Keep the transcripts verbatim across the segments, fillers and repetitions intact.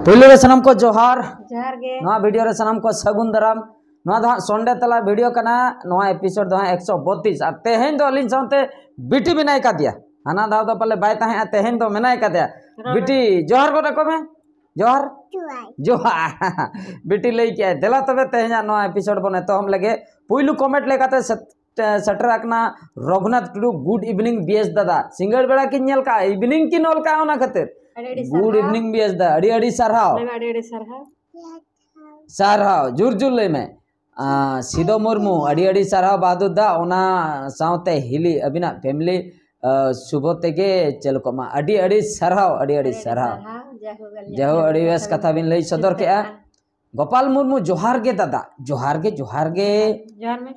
ᱯᱳᱭᱞᱳ ᱨᱮ ᱥᱟᱱᱟᱢ ᱠᱚ ᱡᱚᱦᱟᱨ᱾ ᱡᱚᱦᱟᱨ ᱜᱮ᱾ ᱱᱚᱣᱟ ᱵᱷᱤᱰᱤᱭᱳ ᱨᱮ ᱥᱟᱱᱟᱢ ᱠᱚ ᱥᱟᱹᱜᱩᱱ ᱫᱟᱨᱟᱢ᱾ ᱱᱚᱣᱟ ᱫᱚ ᱦᱟᱸᱜ ᱥᱚᱱᱰᱮ ᱛᱟᱞᱟ ᱵᱷᱤᱰᱤᱭᱳ ᱠᱟᱱᱟ᱾ ᱱᱚᱣᱟ ᱮᱯᱤᱥᱳᱰ ᱫᱚ ᱦᱟᱸᱜ ᱮᱠᱥᱚ ᱵᱚᱛᱤᱥ᱾ ᱟᱨ ᱛᱮᱦᱮᱧ ᱫᱚ ᱟᱹᱞᱤᱧ ᱥᱟᱶᱛᱮ ᱵᱤᱴᱤ ᱢᱮᱱᱟᱭ ᱠᱟᱫᱮᱭᱟ᱾ ᱦᱟᱱᱟ ᱫᱷᱟᱣ ᱫᱚ ᱯᱟᱞᱮ ᱵᱟᱭ ᱛᱟᱦᱮᱸᱜᱼᱟ, ᱛᱮᱦᱮᱧ ᱫᱚ ᱢᱮᱱᱟᱭ ᱠᱟᱫᱮᱭᱟ᱾ ᱨᱚᱲ ᱵᱤᱴᱤ ᱡᱚᱦᱟᱨ ᱜᱚᱫ ᱟᱠᱚ ᱢᱮ᱾ ᱡᱚᱦᱟᱨ᱾ ᱡᱚᱦᱟᱨ᱾ ᱵᱤᱴᱤ ᱞᱟᱹᱭ ᱠᱮᱜᱼᱟᱭ, ᱫᱮᱞᱟ ᱛᱚᱵᱮ ᱛᱮᱦᱮᱧᱟᱜ ᱱᱚᱣᱟ ᱮᱯᱤᱥᱳᱰ ᱵᱚᱱ ᱮᱛᱚᱦᱚᱵ ᱞᱮᱜᱮ᱾ ᱯᱩᱭᱞᱩ ᱠᱚᱢᱮᱱᱴ ᱞᱮᱠᱟᱛᱮ ᱥᱮ-, ᱥᱮᱴᱮᱨ ᱟᱠᱟᱱᱟ ᱨᱚᱜᱷᱩᱱᱟᱛᱷ ᱴᱩᱰᱩ, "ᱜᱩᱰ ᱤᱵᱷᱤᱱᱤᱝ ᱵᱤᱭᱮᱥ ᱫᱟᱫᱟ, ᱥᱤᱸᱜᱟᱹᱲ ᱵᱮᱲᱟ ᱠᱤᱱ ᱧᱮᱞ ᱠᱟᱜᱼᱟ, ᱤᱵᱷᱤᱱᱤᱝ ᱠᱤᱱ ᱚᱞ ᱠᱟᱜᱼᱟ ᱚᱱᱟ ᱠᱷᱟᱹᱛᱤᱨ?" ᱟᱹᱰᱤ ᱟᱹᱰᱤ ᱜᱩᱰ ᱥᱟᱨᱦᱟᱣ᱾ ᱤᱵᱷᱤᱱᱤᱝ ᱵᱤᱭᱮᱥ ᱫᱟ, ᱟᱹᱰᱤ ᱟᱹᱰᱤ ᱥᱟᱨᱦᱟᱣ᱾ ᱞᱟᱹᱭ ᱢᱮ, ᱟᱹᱰᱤ ᱟᱹᱰᱤ ᱥᱟᱨᱦᱟᱣ᱾ ᱥᱟᱨᱦᱟᱣ, ᱡᱳᱨ ᱡᱳᱨ ᱞᱟᱹᱭ ᱢᱮ᱾ ᱟᱸ, ᱥᱤᱫᱚ ᱢᱩᱨᱢᱩ, ᱟᱹᱰᱤ ᱟᱹᱰᱤ ᱥᱟᱨᱦᱟᱣ ᱵᱟᱦᱟᱫᱩᱨ ᱫᱟ, ᱚᱱᱟ ᱥᱟᱶᱛᱮ ᱦᱤᱞᱤ ᱟᱹᱵᱤᱱᱟᱜ ᱯᱷᱮᱢᱤᱞᱤ, ᱟᱸ, ᱥᱩᱵᱷᱚ ᱛᱮᱜᱮ ᱪᱟᱹᱞᱩ ᱠᱚᱜ ᱢᱟ᱾ ᱟᱹᱰᱤ ᱟᱹᱰᱤ ᱥᱟᱨᱦᱟᱣ, ᱟᱹᱰᱤ ᱟᱹᱰᱤ ᱥᱟᱨᱦᱟᱣ᱾ ᱡᱟᱭᱦᱳᱠ, ᱟᱹᱞᱤᱧᱟᱜ ᱡᱟᱭᱦᱳᱠ, ᱟᱹᱰᱤ ᱵᱮᱥ ᱠᱟᱛᱷᱟ ᱠᱟᱛᱷᱟ ᱵᱤᱱ ᱞᱟᱹᱭ ᱥᱚᱫᱚᱨ ᱴᱷᱤᱠ ᱠᱮᱜᱼᱟ᱾ ᱠᱟᱛᱷᱟ᱾ ᱜᱳᱯᱟᱞ ᱢᱩᱨᱢᱩ, ᱡᱚᱦᱟᱨ ᱜᱮ ᱫᱟᱫᱟ, ᱡᱚᱦᱟᱨ ᱜᱮ, ᱡᱚᱦᱟᱨ ᱜᱮ᱾ ᱡᱚᱦᱟᱨ ᱢᱮ᱾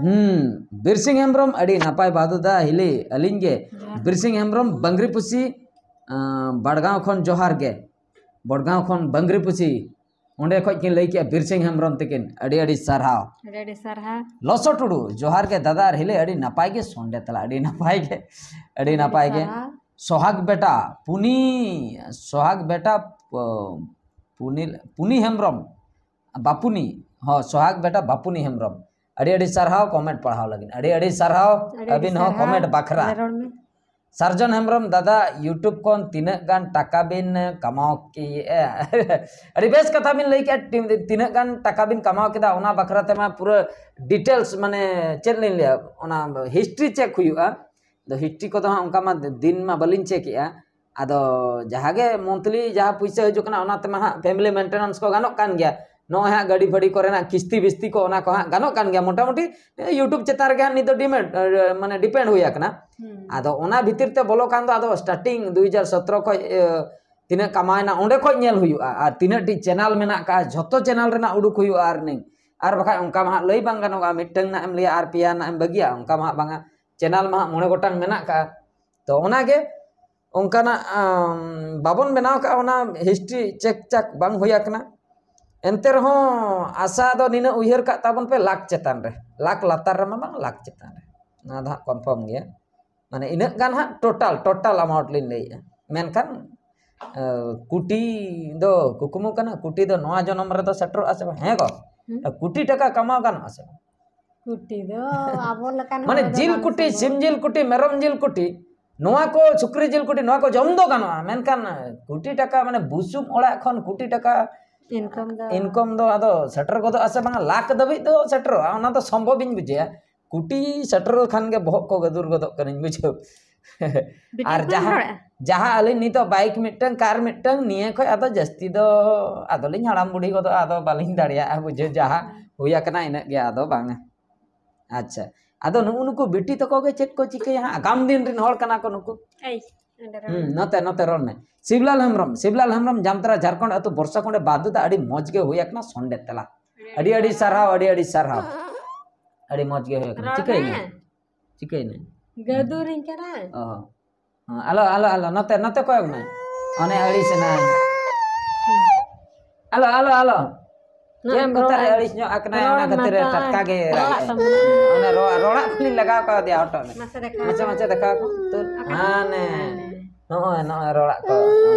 ᱦᱩᱸ, ᱵᱤᱨᱥᱤᱝ ᱦᱮᱢᱵᱨᱚᱢ, ᱟᱹᱰᱤ ᱱᱟᱯᱟᱭ ᱵᱟᱦᱟᱫᱩᱨ ᱫᱟ, ᱦᱤᱞᱤ ᱟᱹᱞᱤᱧ ᱜᱮ᱾ ᱡᱚᱦᱟᱨ᱾ ᱵᱤᱨᱥᱤᱝ ᱦᱮᱢᱵᱨᱚᱢ, ᱵᱟᱝᱨᱤ ᱯᱩᱥᱤ, ᱟᱸ, ᱵᱟᱲᱜᱟᱸᱣ ᱠᱷᱚᱱ ᱡᱚᱦᱟᱨ ᱜᱮ, ᱵᱚᱰᱜᱟᱸᱣ ᱠᱷᱚᱱ ᱵᱟᱝᱨᱤ ᱯᱩᱥᱤ, ᱚᱸᱰᱮ ᱠᱷᱚᱡ ᱠᱤᱱ ᱞᱟᱹᱭ ᱠᱮᱜᱼᱟ, ᱵᱤᱨᱥᱤᱝ ᱦᱮᱢᱵᱨᱚᱢ ᱛᱤᱠᱤᱱ, ᱟᱹᱰᱤ ᱟᱹᱰᱤ ᱥᱟᱨᱦᱟᱣ᱾ ᱟᱹᱰᱤ ᱟᱹᱰᱤ ᱥᱟᱨᱦᱟᱣ᱾ ᱞᱚᱥᱚ ᱴᱩᱰᱩ, ᱡᱚᱦᱟᱨ ᱜᱮ ᱫᱟᱫᱟ ᱟᱨ ᱦᱤᱞᱤ, ᱟᱹᱰᱤ ᱱᱟᱯᱟᱭ ᱜᱮ ᱥᱚᱱᱰᱮ ᱛᱟᱞᱟ, ᱟᱹᱰᱤ ᱱᱟᱯᱟᱭ ᱜᱮ, ᱟᱹᱰᱤ ᱱᱟᱯᱟᱭ ᱜᱮ᱾ ᱥᱟᱨᱦᱟᱣ᱾ ᱥᱚᱦᱟᱜᱽ ᱵᱮᱴᱟ, ᱯᱩᱱᱤ, ᱥᱚᱦᱟᱜᱽ ᱵᱮᱴᱟ, ᱯ-, ᱯᱩᱱᱤ, ᱯᱩᱱᱤ ᱦᱮᱢᱵᱨᱚᱢ, ᱵᱟᱯᱩᱱᱤ, ᱦᱚᱸ, ᱥᱚᱦᱟᱜᱽ ᱵᱮᱴᱟ ᱵᱟᱯᱩᱱᱤ ᱦᱮᱢᱵᱨᱚᱢ, ᱟᱹᱰᱤ ᱟᱹᱰᱤ ᱥᱟᱨᱦᱟᱣ ᱠᱚᱢᱮᱱᱴ ᱯᱟᱲᱦᱟᱣ ᱞᱟᱹᱜᱤᱫ, ᱟᱹᱰᱤ ᱟᱹᱰᱤ ᱥᱟᱨᱦᱟᱣ ᱟᱹᱰᱤ ᱟᱹᱰᱤ ᱟᱹᱵᱤᱱ ᱦᱚᱸ ᱥᱟᱨᱦᱟᱣ᱾ ᱠᱚᱢᱮᱱᱴ ᱵᱟᱠᱷᱨᱟ᱾ ᱢᱟ ᱨᱚᱲ ᱢᱮ᱾ ᱥᱟᱨᱡᱚᱱ ᱦᱮᱢᱵᱨᱚᱢ, ᱫᱟᱫᱟ, YouTube ᱠᱷᱚᱱ ᱛᱤᱱᱟᱹᱜ ᱜᱟᱱ ᱴᱟᱠᱟ ᱵᱤᱱ ᱠᱟᱢᱟᱣ ᱠᱮᱜᱼᱟ? ᱟᱹᱰᱤ ᱵᱮᱥ ᱠᱟᱛᱷᱟ ᱵᱤᱱ ᱞᱟᱹᱭ ᱠᱮᱜᱼᱟ, ᱴᱤᱢ-, ᱛᱤᱱᱟᱹᱜ ᱜᱟᱱ ᱴᱟᱠᱟ ᱵᱤᱱ ᱠᱟᱢᱟᱣ ᱠᱮᱫᱟ, ᱚᱱᱟ ᱵᱟᱠᱷᱨᱟ ᱛᱮᱢᱟ ᱯᱩᱨᱟᱹ ᱰᱤᱴᱮᱞᱥ, ᱢᱟᱱᱮ ᱪᱮᱫ ᱞᱤᱧ ᱞᱟᱹᱭᱟ, ᱚᱱᱟ ᱦᱤᱥᱴᱨᱤ ᱪᱮᱠ ᱦᱩᱭᱩᱜᱼᱟ᱾ ᱟᱫᱚ ᱦᱤᱥᱴᱨᱤ ᱠᱚᱫᱚ ᱦᱟᱸᱜ ᱚᱱᱠᱟ ᱢᱟ ᱫᱤᱱ ᱢᱟ ᱵᱟᱹᱞᱤᱧ ᱪᱮᱠ ᱮᱜᱼᱟ᱾ ᱟᱫᱚ ᱡᱟᱦᱟᱸ ᱜᱮ ᱢᱚᱱᱛᱷᱞᱤ ᱡᱟᱦᱟᱸ ᱯᱩᱭᱥᱟᱹ ᱦᱤᱡᱩᱜ ᱠᱟᱱᱟ, ᱚᱱᱟ ᱛᱮᱢᱟ ᱦᱟᱸᱜ ᱯᱷᱮᱢᱤᱞᱤ ᱢᱮᱱᱴᱮᱱᱮᱱᱥ ᱠᱚ ᱜᱟᱱᱚᱜ ᱠᱟᱱ ᱜᱮᱭᱟ᱾ ᱱᱚᱜᱼᱚᱭ ᱦᱟᱸᱜ ᱜᱟᱹᱰᱤ ᱯᱷᱟᱹᱰᱤ ᱠᱚᱨᱮᱱᱟᱜ ᱠᱤᱥᱛᱤ ᱵᱤᱥᱛᱤ ᱠᱚ, ᱚᱱᱟ ᱠᱚ ᱦᱟᱸᱜ ᱜᱟᱱᱚᱜ ᱠᱟᱱ ᱜᱮᱭᱟ ᱢᱚᱴᱟᱢᱩᱴᱤ᱾ YouTube ᱪᱮᱛᱟᱱ ᱨᱮᱜᱮ ᱦᱟᱸᱜ ᱱᱤᱛ ᱫᱚ ᱰᱤᱢᱮᱱᱰ, ᱢᱟᱱᱮ ᱰᱤᱯᱮᱱᱰ ᱦᱩᱭ ᱟᱠᱟᱱᱟ᱾ ᱦᱩᱸ᱾ ᱟᱫᱚ ᱚᱱᱟ ᱵᱷᱤᱛᱤᱨ ᱛᱮ ᱵᱚᱞᱚ ᱠᱟᱱ ᱫᱚ, ᱟᱫᱚ ᱥᱴᱟᱨᱴᱤᱝ ᱫᱩ ᱦᱟᱡᱟᱨ ᱥᱚᱛᱨᱚ ᱠᱷᱚᱡ, ᱮ, ᱛᱤᱱᱟᱹᱜ ᱠᱟᱢᱟᱣᱮᱱᱟ, ᱚᱸᱰᱮ ᱠᱷᱚᱡ ᱧᱮᱞ ᱦᱩᱭᱩᱜᱼᱟ᱾ ᱟᱨ ᱛᱤᱱᱟᱹᱜ ᱴᱤ ᱪᱮᱱᱟᱞ ᱢᱮᱱᱟᱜ ᱟᱠᱟᱫᱼᱟ, ᱡᱷᱚᱛᱚ ᱪᱮᱱᱟᱞ ᱨᱮᱱᱟᱜ ᱩᱰᱩᱠ ᱦᱩᱭᱩᱜᱼᱟ earning᱾ ᱟᱨ ᱵᱟᱠᱷᱟᱡ ᱚᱱᱠᱟ ᱢᱟ ᱦᱟᱸᱜ ᱞᱟᱹᱭ ᱵᱟᱝ ᱜᱟᱱᱚᱜᱼᱟ, ᱢᱤᱫᱴᱟᱝ ᱱᱟᱜ ᱮᱢ ᱞᱟᱹᱭᱟ ᱟᱨ ᱯᱮᱭᱟ ᱱᱟᱜ ᱮᱢ ᱵᱟᱹᱜᱤᱭᱟ, ᱚᱱᱠᱟ ᱢᱟ ᱦᱟᱸᱜ ᱵᱟᱝᱟ᱾ ᱪᱮᱱᱟᱞ ᱢᱟ ᱦᱟᱸᱜ ᱢᱚᱬᱮ ᱜᱚᱴᱟᱝ ᱢᱮᱱᱟᱜ ᱟᱠᱟᱫᱼᱟ᱾ ᱛᱚ ᱚᱱᱟᱜᱮ ᱚᱱᱠᱟᱱᱟᱜ, ᱟᱢ, ᱵᱟᱵᱚᱱ ᱵᱮᱱᱟᱣ ᱠᱟᱜᱼᱟ, ᱚᱱᱟ ᱦᱤᱥᱴᱨᱤ ᱪᱮᱠ ᱪᱟᱠ ᱵᱟᱝ ᱦᱩᱭ ᱟᱠᱟᱱᱟ᱾ ᱮᱱᱛᱮ ᱨᱮᱦᱚᱸ ᱟᱥᱟ ᱫᱚ ᱱᱤᱱᱟᱹᱜ ᱩᱭᱦᱟᱹᱨ ᱠᱟᱜ ᱛᱟᱵᱚᱱ ᱯᱮ, ᱞᱟᱠᱷ ᱪᱮᱛᱟᱱ ᱨᱮ, ᱞᱟᱠᱷ ᱞᱟᱛᱟᱨ ᱨᱮᱢᱟ ᱵᱟᱝ, ᱞᱟᱠᱷ ᱪᱮᱛᱟᱱ ᱨᱮ, ᱱᱚᱣᱟ ᱫᱚ ᱦᱟᱸᱜ ᱠᱚᱱᱯᱷᱟᱨᱢ ᱜᱮᱭᱟ᱾ ᱢᱟᱱᱮ ᱤᱱᱟᱹᱜ ᱜᱟᱱ ᱦᱟᱸᱜ ᱴᱳᱴᱟᱞ, ᱴᱳᱴᱟᱞ ᱟᱢᱟᱣᱩᱱᱴ ᱞᱤᱧ ᱞᱟᱹᱭᱮᱜᱼᱟ, ᱢᱮᱱᱠᱷᱟᱱ ᱠᱩᱴᱤ ᱫᱚ ᱠᱩᱠᱢᱩ ᱠᱟᱱᱟ, ᱠᱩᱴᱤ ᱫᱚ ᱱᱚᱣᱟ ᱡᱚᱱᱚᱢ ᱨᱮᱫᱚ ᱥᱮᱴᱮᱨᱚᱜᱼᱟ ᱥᱮ ᱵᱟᱝ? ᱦᱮᱸ ᱜᱚ? ᱦᱩᱸ᱾ ᱠᱩᱴᱤ ᱴᱟᱠᱟ ᱠᱟᱢᱟᱣ ᱜᱟᱱᱚᱜᱼᱟ ᱥᱮ ᱵᱟᱝ? ᱠᱩᱴᱤ ᱫᱚ ᱟᱵᱚ ᱞᱮᱠᱟᱱ ᱢᱟᱱᱮ ᱦᱚᱲ ᱫᱚ ᱡᱤᱞ ᱵᱟᱝ ᱠᱩᱴᱤ, ᱥᱚᱢᱵᱷᱚᱵ᱾ ᱥᱤᱢ ᱡᱤᱞ ᱠᱩᱴᱤ, ᱢᱮᱨᱚᱢ ᱡᱤᱞ ᱠᱩᱴᱤ, ᱱᱚᱣᱟ ᱠᱚ ᱥᱩᱠᱨᱤ ᱡᱤᱞ ᱠᱩᱴᱤ, ᱱᱚᱣᱟ ᱠᱚ ᱡᱚᱢ ᱫᱚ ᱜᱟᱱᱚᱜᱼᱟ, ᱢᱮᱱᱠᱷᱟᱱ ᱠᱩᱴᱤ ᱴᱟᱠᱟ, ᱢᱟᱱᱮ ᱵᱩᱥᱩᱵ ᱚᱲᱟᱜ ᱠᱷᱚᱱ ᱠᱩᱴᱤ ᱴᱟᱠᱟ ᱤᱱᱠᱟᱢ ᱫᱚ ᱤᱱᱠᱟᱢ ᱫᱚ ᱟᱫᱚ ᱥᱮᱴᱮᱨ ᱜᱚᱫᱚᱜᱼᱟ ᱥᱮ ᱵᱟᱝᱟ, ᱞᱟᱠᱷ ᱫᱷᱟᱹᱵᱤᱡ ᱫᱚ ᱥᱮᱴᱮᱨᱚᱜᱼᱟ, ᱚᱱᱟ ᱫᱚ ᱥᱚᱢᱵᱷᱚᱵ ᱤᱧ ᱵᱩᱡᱷᱟᱹᱣᱟ᱾ ᱠᱩᱴᱤ ᱥᱮᱴᱮᱨ ᱞᱮᱠᱷᱟᱱ ᱜᱮ ᱵᱚᱦᱚᱜ ᱠᱚ ᱜᱟᱹᱫᱩᱨ ᱜᱚᱫᱚᱜ ᱠᱟᱱᱟᱧ ᱵᱩᱡᱷᱟᱹᱣ᱾ ᱵᱤᱴᱤ ᱟᱨ ᱠᱚ ᱡᱟᱦᱟᱸ, ᱨᱚᱲᱮᱫᱼᱟ? ᱡᱟᱦᱟᱸ ᱟᱹᱞᱤᱧ ᱱᱤᱛᱚᱜ ᱵᱟᱭᱤᱠ ᱢᱤᱫᱴᱟᱝ, ᱠᱟᱨ ᱢᱤᱫᱴᱟᱝ, ᱱᱤᱭᱟᱹ ᱠᱷᱚᱡ ᱟᱫᱚ ᱡᱟᱹᱥᱛᱤ ᱫᱚ ᱟᱫᱚᱞᱤᱧ ᱦᱟᱲᱟᱢ ᱵᱩᱲᱦᱤ ᱜᱚᱫᱚᱜᱼᱟ, ᱟᱫᱚ ᱵᱟᱹᱞᱤᱧ ᱫᱟᱲᱮᱭᱟᱜᱼᱟ ᱵᱩᱡᱷᱟᱹᱣ, ᱡᱟᱦᱟᱸ ᱦᱩᱭ ᱟᱠᱟᱱᱟ ᱤᱱᱟᱹᱜ ᱜᱮ, ᱟᱫᱚ ᱵᱟᱝᱟ᱾ ᱟᱪᱪᱷᱟ, ᱟᱫᱚ ᱱᱩᱜᱼᱩ ᱱᱩᱠᱩ ᱵᱤᱴᱤ ᱛᱟᱠᱚ ᱜᱮ ᱪᱮᱫ ᱠᱚ ᱪᱤᱠᱟᱹᱭᱟ ᱦᱟᱸᱜ, ᱟᱜᱟᱢ ᱫᱤᱱ ᱨᱤᱱ ᱦᱚᱲ ᱠᱟᱱᱟ ᱠᱚ ᱱᱩᱠᱩ᱾ ᱮᱭ, ᱚᱸᱰᱮ ᱨᱚᱲ ᱦᱩᱸ, ᱢᱮ᱾ ᱱᱚᱛᱮ, ᱱᱚᱛᱮ ᱨᱚᱲ ᱢᱮ᱾ ᱥᱤᱵᱞᱟᱞ ᱦᱮᱢᱵᱨᱚᱢ, ᱥᱤᱵᱞᱟᱞ ᱦᱮᱢᱵᱨᱚᱢ, ᱡᱟᱢᱛᱟᱲᱟ ᱡᱷᱟᱲᱠᱷᱚᱸᱰ ᱟᱹᱛᱩ ᱵᱚᱨᱥᱟ ᱠᱚᱸᱰᱮ ᱵᱟᱫᱩᱫᱟ, ᱟᱹᱰᱤ ᱢᱚᱡᱽ ᱜᱮ ᱦᱩᱭ ᱟᱠᱟᱱᱟ ᱥᱚᱱᱰᱮ ᱛᱮᱞᱟ᱾ ᱟᱹᱰᱤ ᱟᱹᱰᱤ ᱥᱟᱨᱦᱟᱣ, ᱟᱹᱰᱤ ᱟᱹᱰᱤ ᱥᱟᱨᱦᱟᱣ᱾ ᱟᱹᱰᱤ ᱢᱚᱡᱽ ᱜᱮ ᱦᱩᱭ ᱟᱠᱟᱱᱟ᱾ ᱨᱚᱲ ᱪᱤᱠᱟᱹᱭᱮᱱᱟ? ᱢᱮ᱾ ᱪᱤᱠᱟᱹᱭᱮᱱᱟ? ᱜᱟᱹᱫᱩᱨᱤᱧ ᱠᱟᱱᱟ᱾ ᱚ᱾ ᱦᱮᱸ, ᱟᱞᱚ, ᱟᱞᱚ, ᱟᱞᱚ, ᱱᱚᱛᱮ, ᱱᱚᱛᱮ ᱠᱚᱭᱚᱜ ᱢᱮ᱾ ᱚᱱᱮ ᱟᱹᱲᱤᱥ ᱮᱱᱟᱭ᱾ ᱟᱞᱚ, ᱟᱞᱚ, ᱟᱞᱚ᱾ ᱱᱚᱜᱼᱚᱭ ᱪᱮᱫ ᱠᱚᱛᱮ ᱨᱮ ᱨᱚᱲ, ᱟᱹᱲᱤᱥ ᱧᱚᱜ ᱟᱠᱟᱱᱟᱭ, ᱨᱚᱲ ᱚᱱᱟ ᱠᱷᱟᱹᱛᱤᱨ ᱮ ᱢᱟᱛᱚ ᱴᱟᱴᱠᱟ ᱜᱮ ᱨᱟᱜ ᱨᱚᱲᱟᱜ ᱮᱫᱟᱭ᱾ ᱛᱟᱢ ᱢᱮ᱾ ᱚᱱᱮ ᱨᱚᱲ, ᱨᱚᱲᱟᱜ ᱠᱚᱞᱤᱧ ᱞᱟᱜᱟᱣ ᱠᱟᱣᱫᱮᱭᱟ ᱦᱚᱴᱚᱜ ᱨᱮ᱾ ᱢᱟᱥᱮ ᱫᱮᱠᱷᱟᱣ ᱢᱟᱥᱮ, ᱢᱮ᱾ ᱢᱟᱥᱮ ᱫᱮᱠᱷᱟᱣ ᱠᱚᱢ᱾ ᱛᱩ-, ᱟᱠᱟᱴᱟᱜ ᱦᱟᱱᱮ᱾ ᱢᱮ? ᱱᱚᱜᱼᱚᱭ, ᱱᱚᱜᱼᱚᱭ ᱨᱚᱲᱟᱜ ᱠᱚ᱾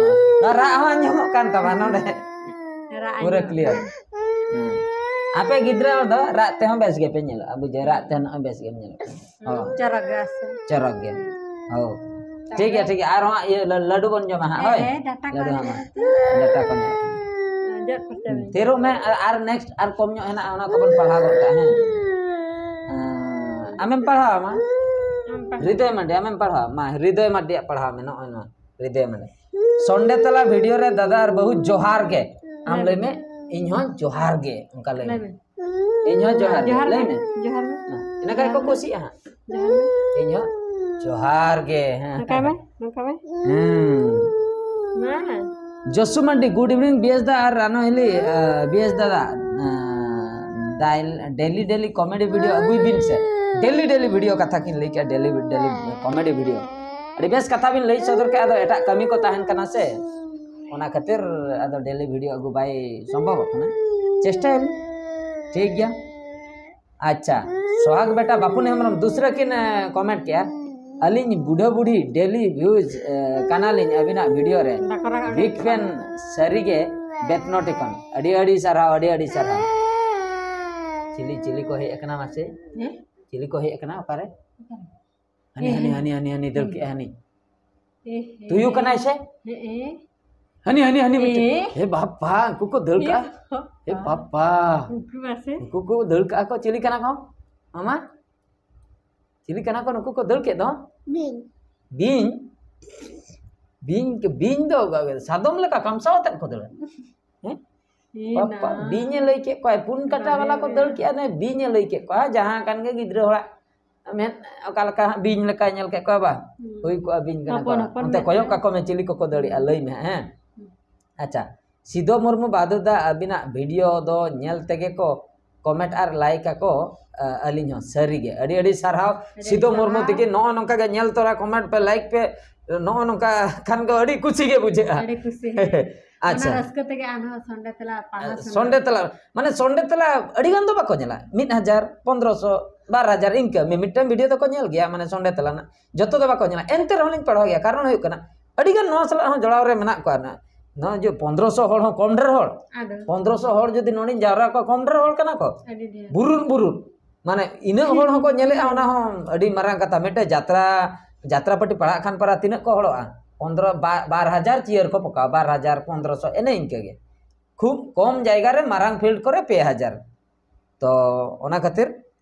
ᱱᱚᱣᱟ ᱨᱟᱜ ᱦᱚᱸ ᱟᱸᱡᱚᱢᱚᱜ ᱠᱟᱱ ᱛᱟᱢᱟ ᱱᱚᱰᱮ᱾ ᱨᱟᱜ ᱯᱩᱨᱟᱹ ᱟᱸᱡᱚᱢᱚᱜ clear᱾ ᱠᱟᱱᱟ᱾ ᱦᱮᱸ᱾ ᱟᱯᱮ ᱜᱤᱫᱽᱨᱟᱹ ᱦᱚᱲ ᱫᱚ ᱨᱟᱜ ᱛᱮᱦᱚᱸ ᱵᱮᱥ ᱜᱮᱯᱮ ᱧᱮᱞᱚᱜᱼᱟ, ᱵᱩᱡᱷᱟᱹᱣ, ᱨᱟᱜ ᱛᱮᱦᱚᱸ ᱱᱚᱜᱼᱚᱭ ᱵᱮᱥ ᱜᱮᱢ ᱧᱮᱞᱚᱜ ᱠᱟᱱᱟ᱾ ᱦᱚᱸ᱾ ᱪᱚᱨᱚᱠ ᱜᱮ ᱥᱮ? ᱪᱚᱨᱚᱠ ᱜᱮ᱾ ᱦᱚᱸ᱾ ᱴᱷᱤᱠ ᱜᱮᱭᱟ, ᱴᱷᱤᱠ ᱜᱮᱭᱟ᱾ ᱟᱨᱦᱚᱸ ᱤᱭᱟᱹ ᱞᱟ-, ᱞᱟᱹᱰᱩ ᱵᱚᱱ ᱡᱚᱢᱟ ᱦᱟᱸᱜ, ᱦᱮᱸ, ᱦᱳᱭ? ᱦᱮᱸ, ᱰᱟᱴᱟ ᱠᱚ ᱞᱟᱹᱰᱩ ᱦᱟᱸᱜ ᱧᱮᱞ ᱢᱟ᱾ ᱰᱟᱴᱟ ᱠᱚ ᱧᱮᱞ᱾ ᱦᱮᱸ, ᱡᱚᱫ ᱯᱷᱟᱨᱪᱟ ᱦᱩᱸ, ᱢᱮ᱾ ᱛᱷᱤᱨᱚᱜ ᱢᱮ, ᱟᱨ, ᱟᱨ next ᱟᱨ ᱠᱚᱢ ᱧᱚᱜ ᱦᱮᱱᱟᱜᱼᱟ, ᱚᱱᱟ ᱠᱚᱵᱚᱱ ᱯᱟᱲᱦᱟᱣ ᱜᱚᱫ ᱠᱟᱜᱼᱟ, ᱦᱮᱸ? ᱦᱮᱸ, ᱟᱢᱮᱢ ᱯᱟᱲᱦᱟᱣᱟ ᱢᱟ? ᱟᱢ ᱯᱟᱲᱦᱟᱣ᱾ ᱦᱨᱤᱫᱚᱭ ᱢᱟᱱᱰᱤ, ᱟᱢᱮᱢ ᱯᱟᱲᱦᱟᱣᱟ? ᱢᱟ, ᱦᱨᱤᱫᱚᱭ ᱢᱟᱱᱰᱤᱭᱟᱜ ᱯᱟᱲᱦᱟᱣ ᱢᱮ, ᱱᱚᱜᱼᱚᱭ ᱱᱚᱣᱟ, ᱦᱨᱤᱫᱚᱭ ᱢᱟᱱᱰᱤ᱾ ᱥᱚᱱᱰᱮ ᱛᱟᱞᱟ video ᱨᱮ ᱫᱟᱫᱟ ᱟᱨ ᱵᱟᱹᱦᱩ ᱡᱚᱦᱟᱨ ᱜᱮ᱾ ᱟᱢ ᱞᱟᱹᱭ ᱞᱟᱹᱭ ᱢᱮ᱾ ᱢᱮ, "ᱤᱧ ᱦᱚᱸ ᱡᱚᱦᱟᱨ ᱜᱮ", ᱚᱱᱠᱟ ᱞᱟᱹᱭ ᱞᱟᱹᱭ ᱢᱮ᱾ ᱢᱮ᱾ ᱤᱧ ᱦᱚᱸ ᱡᱚᱦᱟᱨ ᱜᱮ᱾ ᱡᱚᱦᱟᱨ ᱞᱟᱹᱭ ᱜᱮ᱾ ᱢᱮ᱾ ᱡᱚᱦᱟᱨ ᱜᱮ᱾ ᱦᱮᱸ, ᱤᱱᱟᱹ ᱠᱷᱟᱡ ᱠᱚ ᱡᱚᱦᱟᱨ ᱜᱮ᱾ ᱠᱩᱥᱤᱜᱼᱟ ᱦᱟᱸᱜ᱾ ᱡᱚᱦᱟᱨ ᱜᱮ᱾ ᱤᱧ ᱦᱚᱸ ᱡᱚᱦᱟᱨ ᱜᱮ᱾ ᱦᱮᱸ᱾ ᱱᱚᱝᱠᱟ ᱢᱮ, ᱱᱚᱝᱠᱟ ᱢᱮ᱾ ᱦᱮᱸ᱾ ᱢᱟ᱾ ᱡᱚᱥᱩ ᱢᱟᱱᱰᱤ, good evening, ᱵᱤ ᱮᱥ ᱫᱟ ᱟᱨ ᱨᱟᱱᱚ ᱦᱤᱞᱤ, ᱟᱸ, ᱵᱤ ᱮᱥ ᱫᱟᱫᱟ, ᱟᱸ, ᱰᱟᱭ-, daily daily comedy video ᱟᱹᱜᱩᱭ ᱵᱤᱱ ᱥᱮ᱾ Daily daily video ᱠᱟᱛᱷᱟ ᱠᱤᱱ ᱞᱟᱹᱭ ᱠᱮᱜᱼᱟ, daily, daily comedy video᱾ ᱟᱹᱰᱤ ᱵᱮᱥ ᱠᱟᱛᱷᱟ ᱵᱤᱱ ᱞᱟᱹᱭ ᱥᱚᱫᱚᱨ ᱠᱮᱜᱼᱟ, ᱟᱫᱚ ᱮᱴᱟᱜ ᱠᱟᱹᱢᱤ ᱠᱚ ᱛᱟᱦᱮᱱ ᱠᱟᱱᱟ ᱥᱮ, ᱚᱱᱟ ᱠᱷᱟᱹᱛᱤᱨ ᱟᱫᱚ daily video ᱟᱹᱜᱩ ᱵᱟᱭ ᱥᱚᱢᱵᱷᱚᱵᱚᱜ ᱠᱟᱱᱟ᱾ ᱪᱮᱥᱴᱟᱭᱟᱞᱤᱧ᱾ ᱴᱷᱤᱠ ᱜᱮᱭᱟ᱾ ᱟᱪᱪᱷᱟ, ᱥᱚᱦᱟᱜᱽ ᱵᱮᱴᱟ ᱵᱟᱯᱩᱱ ᱦᱮᱢᱵᱨᱚᱢ ᱫᱩᱥᱨᱟᱹ ᱠᱤᱱ, ᱮ, comment ᱠᱮᱜᱼᱟ᱾ ᱟᱹᱞᱤᱧ ᱵᱩᱰᱷᱟᱹ ᱵᱩᱰᱷᱤ ᱰᱮᱞᱤ ᱵᱷᱤᱭᱩᱡᱽ ᱠᱟᱱᱟᱞᱤᱧ ᱟᱹᱵᱤᱱᱟᱜ ᱵᱷᱤᱰᱤᱭᱳ ᱨᱮ᱾ ᱵᱟᱠᱚ ᱨᱟᱜᱟ᱾ ᱵᱤᱜᱽ ᱯᱷᱮᱱ ᱥᱟᱹᱨᱤᱜᱮ ᱵᱮᱛᱱᱚᱴᱤ ᱠᱷᱚᱱ᱾ ᱟᱹᱰᱤ ᱟᱹᱰᱤ ᱥᱟᱨᱦᱟᱣ, ᱟᱹᱰᱤ ᱟᱹᱰᱤ ᱥᱟᱨᱦᱟᱣ᱾ ᱪᱤᱞᱤ ᱪᱤᱞᱤ ᱠᱚ ᱦᱮᱡ ᱟᱠᱟᱱᱟ ᱢᱟᱥᱮ? ᱦᱮᱸ? ᱪᱤᱞᱤ ᱠᱚ ᱦᱮᱡ ᱟᱠᱟᱱᱟ ᱚᱠᱟᱨᱮ? ᱦᱟᱹᱱᱤ ᱦᱟᱹᱱᱤ ᱦᱟᱹᱱᱤ ᱦᱟᱹᱱᱤ ᱦᱟᱹᱱᱤ ᱫᱟᱹᱲ ᱠᱮᱜᱼᱟ ᱦᱟᱹᱱᱤ᱾ ᱮ ᱦᱮᱸ᱾ ᱛᱩᱭᱩ ᱠᱟᱱᱟᱭ ᱥᱮ? ᱦᱮᱸ, ᱦᱮᱸ᱾ ᱦᱟᱹᱱᱤ ᱦᱟᱹᱱᱤ ᱦᱟᱹᱱᱤ ᱢᱤᱫᱴᱮᱡ᱾ ᱮ? ᱦᱮ ᱵᱟᱯᱟ, ᱩᱱᱠᱩ ᱠᱚ ᱫᱟᱹᱲ ᱠᱟᱜᱼᱟ᱾ ᱮ ᱵᱟᱯᱟ᱾ ᱩᱱᱠᱩ ᱢᱟᱥᱮ᱾ ᱩᱱᱠᱩ ᱠᱚ ᱫᱟᱹᱲ ᱠᱟᱜᱼᱟ ᱠᱚ, ᱪᱤᱞᱤ ᱠᱟᱱᱟ ᱠᱚ? ᱢᱟᱢᱟ? ᱪᱤᱞᱤ ᱠᱟᱱᱟ ᱠᱚ ᱱᱩᱠᱩ ᱠᱚ ᱫᱟᱹᱲ ᱠᱮᱫ ᱫᱚ? ᱵᱤᱧ᱾ ᱵᱤᱧ? ᱵᱤᱧ, ᱵᱤᱧ ᱫᱚ ᱥᱟᱫᱚᱢ ᱞᱮᱠᱟ ᱠᱟᱢᱥᱟᱣ ᱟᱛᱮᱫ ᱠᱚ ᱫᱟᱹᱲᱟ᱾ ᱦᱮᱸ? ᱮ ᱵᱟᱯᱟ, ᱱᱟ᱾ ᱵᱤᱧ ᱮ ᱞᱟᱹᱭ ᱠᱮᱫ ᱠᱚᱣᱟᱭ, ᱯᱩᱱ ᱠᱟᱴᱟ ᱵᱟᱵᱨᱮ᱾ ᱵᱟᱞᱟ ᱠᱚ ᱫᱟᱹᱲ ᱠᱮᱜᱼᱟ, ᱱᱮ ᱵᱤᱧ ᱮ ᱞᱟᱹᱭ ᱠᱮᱫ ᱠᱚᱣᱟ, ᱡᱟᱦᱟᱸ ᱠᱟᱱ ᱜᱮ ᱜᱤᱫᱽᱨᱟᱹ ᱦᱚᱲᱟᱜ ᱢᱮᱫ ᱚᱠᱟ ᱞᱮᱠᱟ ᱦᱟᱸᱜ ᱵᱤᱧ ᱞᱮᱠᱟᱭ ᱧᱮᱞ ᱠᱮᱫ ᱠᱚᱣᱟ ᱵᱟᱝ? ᱦᱩᱸ᱾ ᱦᱩᱭ ᱠᱚᱜᱼᱟ ᱵᱤᱧ ᱠᱟᱱᱟ ᱦᱚᱯᱚᱱ, ᱠᱚ᱾ ᱦᱚᱯᱚᱱ ᱚᱱᱛᱮ ᱢᱮᱫ ᱠᱚᱭᱚᱜ ᱨᱮ᱾ ᱠᱟᱠᱚ ᱢᱮ, ᱪᱤᱞᱤ ᱠᱚᱠᱚ ᱫᱟᱹᱲᱮᱜᱼᱟ, ᱞᱟᱹᱭ ᱢᱮ ᱦᱟᱸᱜ, ᱦᱮᱸ? ᱦᱩᱸ᱾ ᱟᱪᱪᱷᱟ, ᱥᱤᱫᱚ ᱢᱩᱨᱢᱩ ᱵᱟᱫᱩ ᱫᱟ, ᱟᱹᱵᱤᱱᱟᱜ ᱵᱷᱤᱰᱤᱭᱳ ᱫᱚ ᱧᱮᱞ ᱛᱮᱜᱮ ᱠᱚ ᱠᱚᱢᱮᱱᱴ ᱟᱨ ᱞᱟᱭᱤᱠ ᱟᱠᱚ, ᱟ, ᱟᱹᱞᱤᱧ ᱦᱚᱸ᱾ ᱥᱟᱹᱨᱤᱜᱮ ᱟᱹᱰᱤ ᱟᱹᱰᱤ ᱥᱟᱨᱦᱟᱣ᱾ ᱟᱹᱰᱤ ᱥᱤᱫᱚ ᱟᱹᱰᱤ ᱢᱩᱨᱢᱩ ᱥᱟᱨᱦᱟᱣ᱾ ᱛᱤᱠᱤᱱ ᱱᱚᱜᱼᱚ ᱱᱚᱝᱠᱟ ᱜᱮ ᱧᱮᱞ ᱛᱚᱨᱟ ᱠᱚᱢᱮᱱᱴ ᱯᱮ, ᱞᱟᱭᱤᱠ ᱯᱮ, ᱱᱚᱜᱼᱚ ᱱᱚᱝᱠᱟ ᱠᱷᱟᱱ ᱫᱚ ᱟᱹᱰᱤ ᱠᱩᱥᱤ ᱜᱮ ᱵᱩᱡᱷᱟᱹᱜᱼᱟ᱾ ᱟᱹᱰᱤ ᱠᱩᱥᱤ᱾ ᱟᱪᱪᱷᱟ᱾ ᱚᱱᱟ ᱨᱟᱹᱥᱠᱟᱹ ᱛᱮᱜᱮ ᱟᱨᱦᱚᱸ ᱥᱚᱱᱰᱮ ᱛᱮᱞᱟ ᱯᱟᱲᱦᱟᱣ ᱥᱟᱱᱟ᱾ ᱥᱚᱱᱰᱮ ᱛᱮᱞᱟ, ᱢᱟᱱᱮ ᱥᱚᱱᱰᱮ ᱛᱮᱞᱟ ᱟᱹᱰᱤ ᱜᱟᱱ ᱫᱚ ᱵᱟᱠᱚ ᱧᱮᱞᱟ, ᱢᱤᱫ ᱦᱟᱡᱟᱨ, ᱯᱚᱱᱫᱽᱨᱚᱥᱚ, ᱵᱟᱨ ᱦᱟᱡᱟᱨ ᱤᱱᱠᱟᱹ ᱢᱤ-, ᱢᱤᱫᱴᱟᱝ ᱵᱷᱤᱰᱤᱭᱳ ᱫᱚᱠᱚ ᱧᱮᱞ ᱜᱮᱭᱟ, ᱢᱟᱱᱮ ᱥᱚᱱᱰᱮ ᱛᱮᱞᱟ ᱨᱮᱱᱟᱜ ᱡᱚᱛᱚ ᱫᱚ ᱵᱟᱠᱚ ᱧᱮᱞᱟ, ᱮᱱᱛᱮ ᱨᱮᱦᱚᱸ ᱞᱤᱧ ᱯᱟᱲᱦᱟᱣ ᱜᱮᱭᱟ᱾ ᱠᱟᱨᱚᱱ ᱦᱩᱭᱩᱜ ᱠᱟᱱᱟ ᱟᱹᱰᱤ ᱜᱟᱱ ᱱᱚᱣᱟ ᱥᱟᱞᱟᱜ ᱦᱚᱸ ᱡᱚᱲᱟᱣ ᱨᱮ ᱢᱮᱱᱟᱜ ᱠᱚᱣᱟ᱾ ᱱᱟ-, ᱱᱚᱜᱼᱚᱭ ᱡᱮ ᱯᱚᱱᱫᱽᱨᱚᱥᱚ ᱦᱚᱲ ᱦᱚᱸ ᱠᱚᱢ ᱰᱷᱮᱨ ᱦᱚᱲ, ᱟᱫᱚ᱾ ᱯᱚᱱᱫᱽᱨᱚᱥᱚ ᱦᱚᱲ ᱡᱩᱫᱤ ᱱᱚᱰᱮᱧ ᱡᱟᱣᱨᱟ ᱠᱚᱣᱟ, ᱠᱚᱢ ᱰᱷᱮᱨ ᱦᱚᱲ ᱠᱟᱱᱟ ᱠᱚ, ᱟᱹᱰᱤ ᱰᱷᱮᱨ᱾ ᱵᱩᱨᱩᱱ ᱵᱩᱨᱩᱱ, ᱢᱟᱱᱮ ᱤᱱᱟᱹᱜ ᱦᱚᱲ ᱦᱚᱸᱠᱚ ᱧᱮᱞᱮᱜᱼᱟ, ᱚᱱᱟ ᱦᱚᱸ ᱟᱹᱰᱤ ᱢᱟᱨᱟᱝ ᱠᱟᱛᱷᱟ᱾ ᱢᱤᱫᱴᱮᱡ ᱡᱟᱛᱨᱟ, ᱡᱟᱛᱨᱟ ᱯᱟᱹᱴᱤ ᱯᱟᱲᱟᱜ ᱠᱷᱟᱱ ᱯᱟᱨᱟ ᱛᱤᱱᱟᱹᱜ ᱠᱚ ᱦᱚᱲᱚᱜᱼᱟ? ᱯᱚᱱᱫᱽᱨᱚ, ᱵᱟ-, ᱵᱟᱨ ᱦᱟᱡᱟᱨ ᱪᱤᱭᱟᱹᱨ ᱠᱚ ᱯᱚᱠᱟᱣᱟ, ᱵᱟᱨ ᱦᱟᱡᱟᱨ, ᱯᱚᱱᱫᱽᱨᱚᱥᱚ, ᱮᱱᱮ ᱤᱱᱠᱟᱹ ᱜᱮ᱾ ᱠᱷᱩᱵ ᱠᱚᱢ ᱡᱟᱭᱜᱟ ᱨᱮ ᱢᱟᱨᱟᱝ ᱯᱷᱤᱞᱰ ᱠᱚᱨᱮ ᱯᱮ ᱦᱟᱡᱟᱨ᱾ ᱛᱚ ᱚᱱᱟ ᱠᱷᱟᱹᱛᱤᱨ